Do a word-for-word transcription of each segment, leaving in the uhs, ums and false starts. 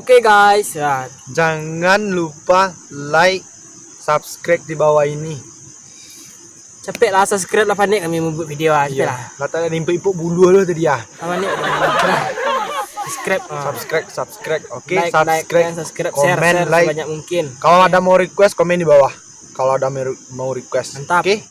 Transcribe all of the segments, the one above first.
Oke guys, ya. Jangan lupa like, subscribe di bawah ini. Capek lah subscribe lah, panik kami membuat video ah, capek lah. Lah tak ada impuk-impuk bulu tu tadi ah. Apa ni? Subscribe. Ah. Subscribe, subscribe. Oke, like, like, subscribe, dan subscribe, share, komen, share like sebanyak mungkin. Kalau ada mau request, komen di bawah. Kalau ada mau re-, mau request. Mantap. Oke.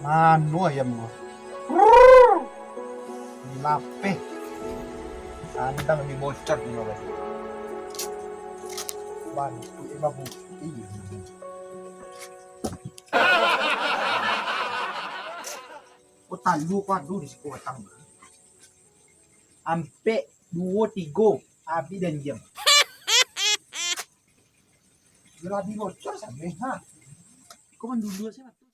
Mano ayam ko? Lapeh. Kandang di bocor ni, Bang. Bantuak, eh, babu. Iyo. Ko talu ko ado di siko batang. Ampek, duo, tigo. Abih dan diam. Yo lah di bocor sampai, ha. Ko mandulu se batul.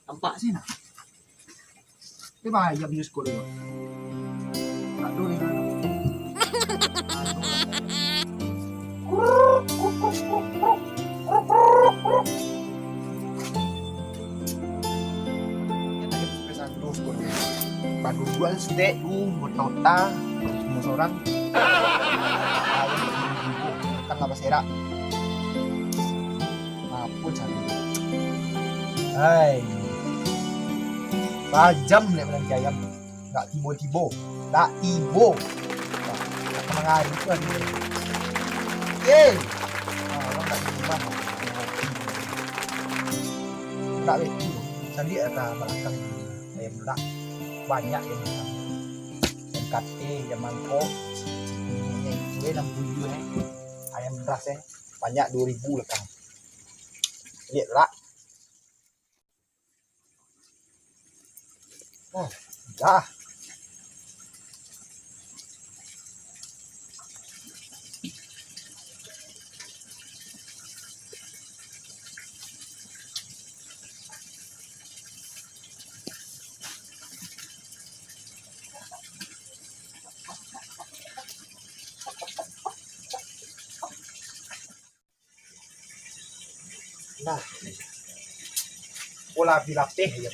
Nampak sih, nah. Ini bahaya punya sekolah ini. Tak dulu ni. Ini tadi pesan terus sekolah ini. Baduduan stek tu, motota, semua seorang. Kan lah baserak. Apo caro? Hai. Sajam lek mananti ayam. Ndak tibo-tibo. Ndak tibo. Ndak mangari tu ado. Ye. Ah, orang ndak di rumah. Ndak betul. Caliak lah balakang ayam tu dak. Banyak ayam tu. Ayam kate, ayam mangkok. Ini itu eh, enam puluh eh. Ayam beras eh. Banyak duo ribu lekang. Liek lah. Oh, dah. Nah. Ko lah lapeh ayam.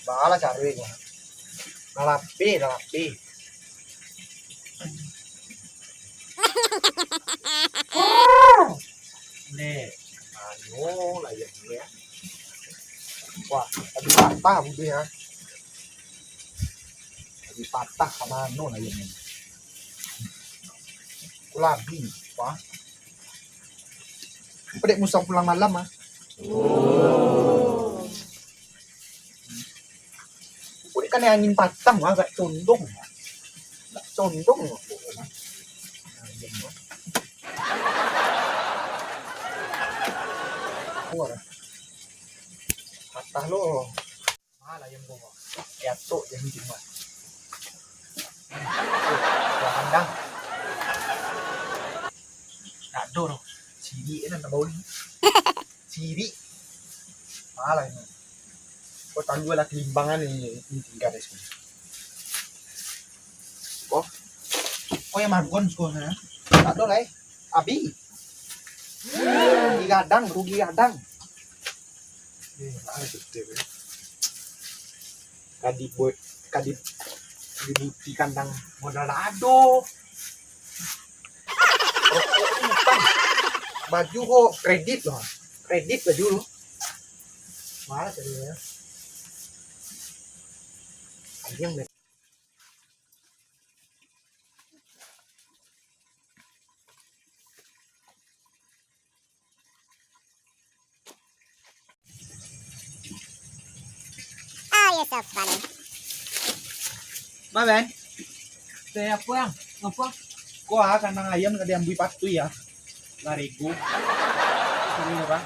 Baa lah caro ko. Lah lapeh, lah lapeh. Nek, mano lah ayam ni, ya. Wah, tadi patah buduh, ya. Tadi patah ka mano lah ayam ni. Ko lah abih, wah. Ko dek musang pulang malam, ah. Oh. Ko dek kanai angin patang, ah, agak condong, ah. Agak condong, ah. Wah. Patah lo. Malah ayam ko, Bang. Piatok je mungkin, Bang. Tuh, buah kandang. Tak ado doh. Sirik kan tak bau ni. Sirik. Malah ini. Ko talu lah kelimbangan ni, ni tinggal di sini. Oh. Ko yang magon sekolah sana. Tak ado lah, eh. Abi. Rugi gadang, rugi gadang. Eh, ah, betul, eh. Kadi buat, kadi, kadi buti kandang modal ado. Rokok ni utang. Baju ko kredit lo. Kredit baju lo. Malas jadi ya. Anjing deh. Ah, ya, Sofan. Ba, Ben? Teh, apo, Yang? Apo? Ko, ah, kandang ayam ka diambuih patui, ya. Lah rego. Sorry, Bang.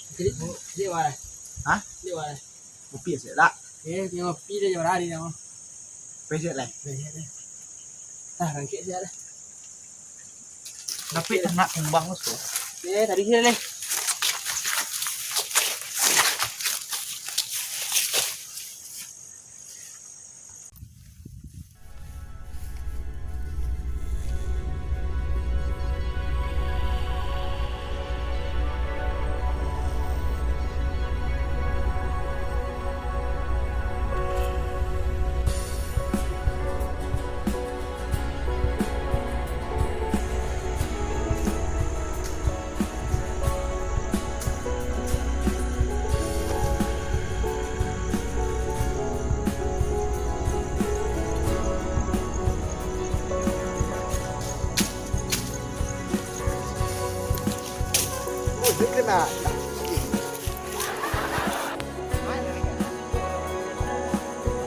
Jadi, jadi mana? Hah? Jadi mana? Kopi aja lah. Eh, dia ngopi dia jauh hari nama. Pejek lah. Pejek lah. Ah, rangkik siap lah. Tapi ternak kumbang tu. Eh, tadi sini leh.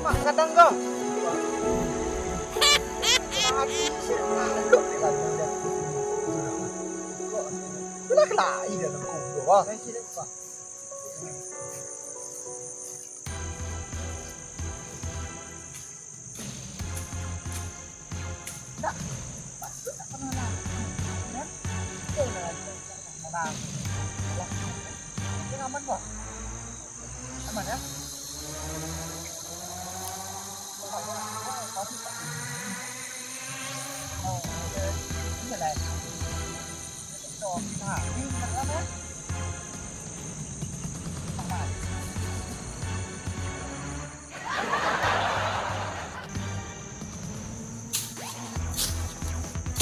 Mak, sadang ko. Lah, lah, iya, lah, goblok, ah. Tak, tak pernah lah. Ya? Betul lah, tak pernah lah. Ini aman kok. Aman ya?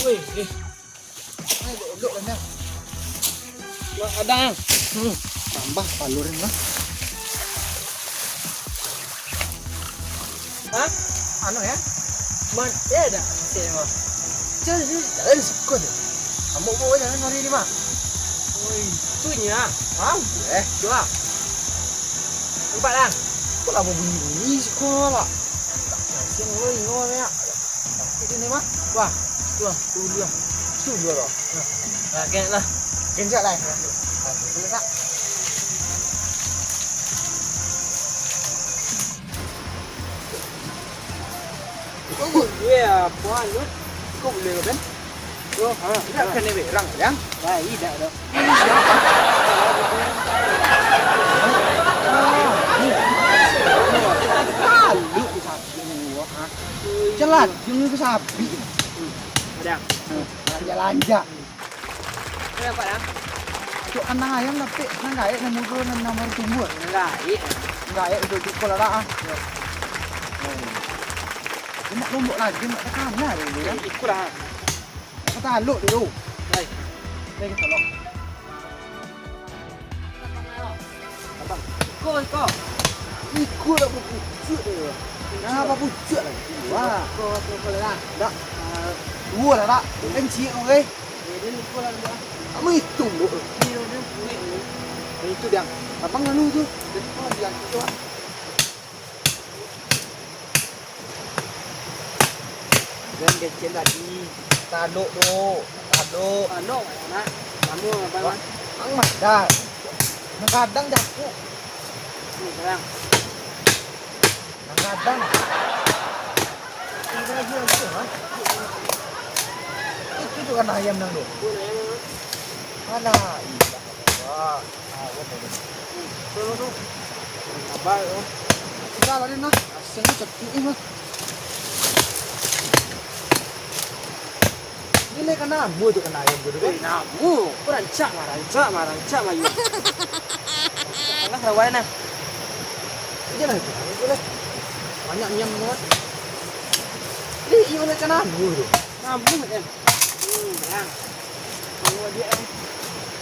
Woi, eh. Ayo, elok-elok lah, Nang. Wah, ada, Nang. Hmm. Tambah palurin lah. Hah? Anu ya? Man, eh, dah, saya mah. Jalan, jalan, jalan siko tu. Kamu bawa jalan hari ni, Mak? Woi, tu nya. Hah? Eh. Tu ah. Nampak lah. Kok lama bunyi-bunyi siko, Mak? Tak kasihan, woi, ngomong ya. Itu ni, Mak. Wah, tu lah, tu dulu lah. Tu dulu lah. Nah, nah, kencak lah. Kencak lah. Nah, boleh tak? Kau buat gue apa, lu? Kau boleh kan? Oh, ha, tidak kan ni berang, yang? Baik, tidak dah. Lalu tu sakit ni, wah. Celat, yang itu sapi. Hmm, ada. Hmm, lanja-lanja. Kenapa dah? Cok, kanai ayam tapi nan gaek, nan mudo, nan, nan baru tumbuh. Nan gaek. Nan gaek, itu, itu, kau larak, ah. Ya. Hmm. Dia nak lombok lagi, nak tekan lah dia, dia. Eh, ikut lah. Nak taluk dulu. Baik. Baik, taluk. Abang. Iko, iko. Iko lah bapucuak tu. Nah, bapucuak lah. Wah. Iko, iko, iko lah. Dak. Ah, dua lah, dak. Kan ciek, oke. Ya, dia iko lah, dua. Kamu hitung, Bu. Iya, dia kuat, Bu. Nah, itu dia. Abang lalu tu. Jadi, kau dia tu, ah. Jan kecil tadi, taluk tu, taluk. Taluk, nak. Kamu apa, Wak? Mas? Ang madan. Manggadang jaku. Ni, sayang. Manggadang. Ini lagi, lagi, Mas. Itu tu kan ayam nang tu. Pun ayam, Mas. Alah, iya. Wah. Sabar, oh. Sabar, Raden, nah. Asal ni cetuk ni, mah. Ni lai ka namuah tu kanai ayam tu, kan? Eh, namuah. Kau rancak mah, rancak mah, rancak mah, yo. Alah, rawai, nah. Iyalah, itu, itu lah. Banyak nyam, mah. Ni, iyo, lai ka namuah tu. Namuah, kan? Hmm, nah.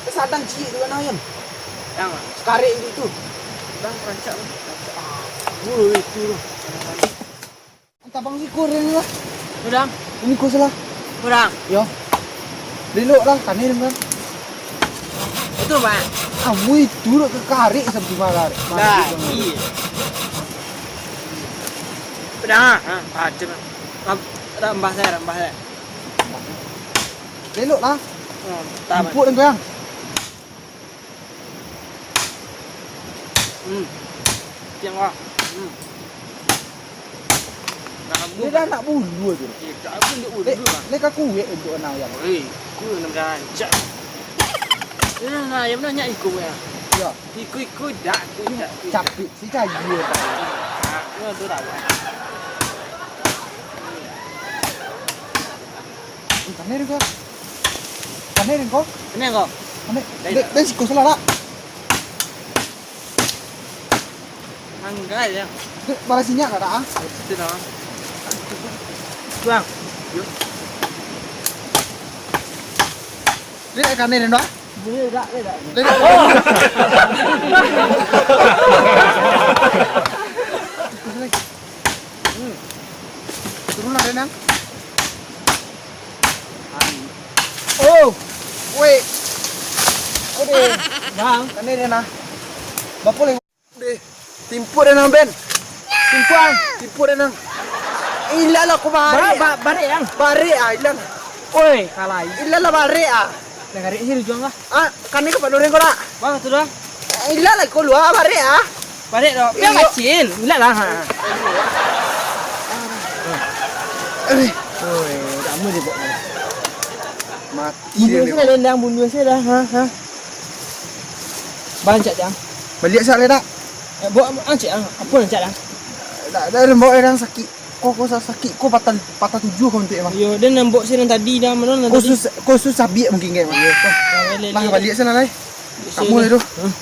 Terus sadang ciek tu kan ayam. Yang mana? Sekarek gitu tu. Bang, rancak, Bang. Woi, itu lah. Tabang sikur ni lah. Kurang. Ini kau salah. Kurang. Yo. Lelok lah, kanai dengan. Itu, Bang. Kamu itu lah kekarek sampai malar. Nah, iya. Udah, ha, macam. Rambah saya, rambah saya. Lelok lah. Hmm, tamat. Empuk dan goyang. Hmm. Tiang lah. Hmm. Dia dah nak bulu tu. Eh, tak bulu, bulu lah. Dia kan kuat untuk anak ayam. Hei, kuat nak rancak. Dia nak ayam nak nyak ikut ya. Ya. Ikut-ikut dak, ikut dak. Capit si cagi ya. Ah, tu dah. Kanai ko. Kanai ko. Kanai ko. Kanai. Dari, dari siko salah, Rak. Anggai ya. Dek, barasinya, Rak, ah? Itu dah. Bang. Yuk. Dek, kanai dah. Boleh dak, boleh dak? Dek. Hmm. Turun lah, Renang. Oh, weh. Kau deh. Bang. Kanai Renang. Bapo lagi? Deh. Timpuak Renang, Ben. Timpuak. Timpuak Renang. Ilah lah, kau barek. Ba-, ba-, barek, Yang. Barek ah, ilah. Oi, kalai. Ilah lah, barek ah. Dah garik sih, lujuang lah. Ah, kanai ka Pak Nureng ko dak? Bang, tu dah. Eh, ilah lah, kau lua, barek ah. Barek doh. Iyo. Biar kacil. Ilah lah, ha. Aduh. Oi, kamu dia buat. Mati dia. Bunuh saya dah, Dang. Bunuh saya dah. Ha, ha. Bang, cak, Dang. Baliak sak lai dak? Eh, buat, ah, cak, ah. Apa nak cak, Dang? Dak, dak, dak, bawa orang sakit. Ko, ko sa-, sakik ko patah, patah tujuah ko untuak, Bang. Iyo, den nambok sinan tadi dah, mano nan tadi? Ko sus-, ko sus sabiak mungkin, kan, Bang. Iyo, Bang. Lah, baliak sinan, lai. Kamu lah tu. Hah?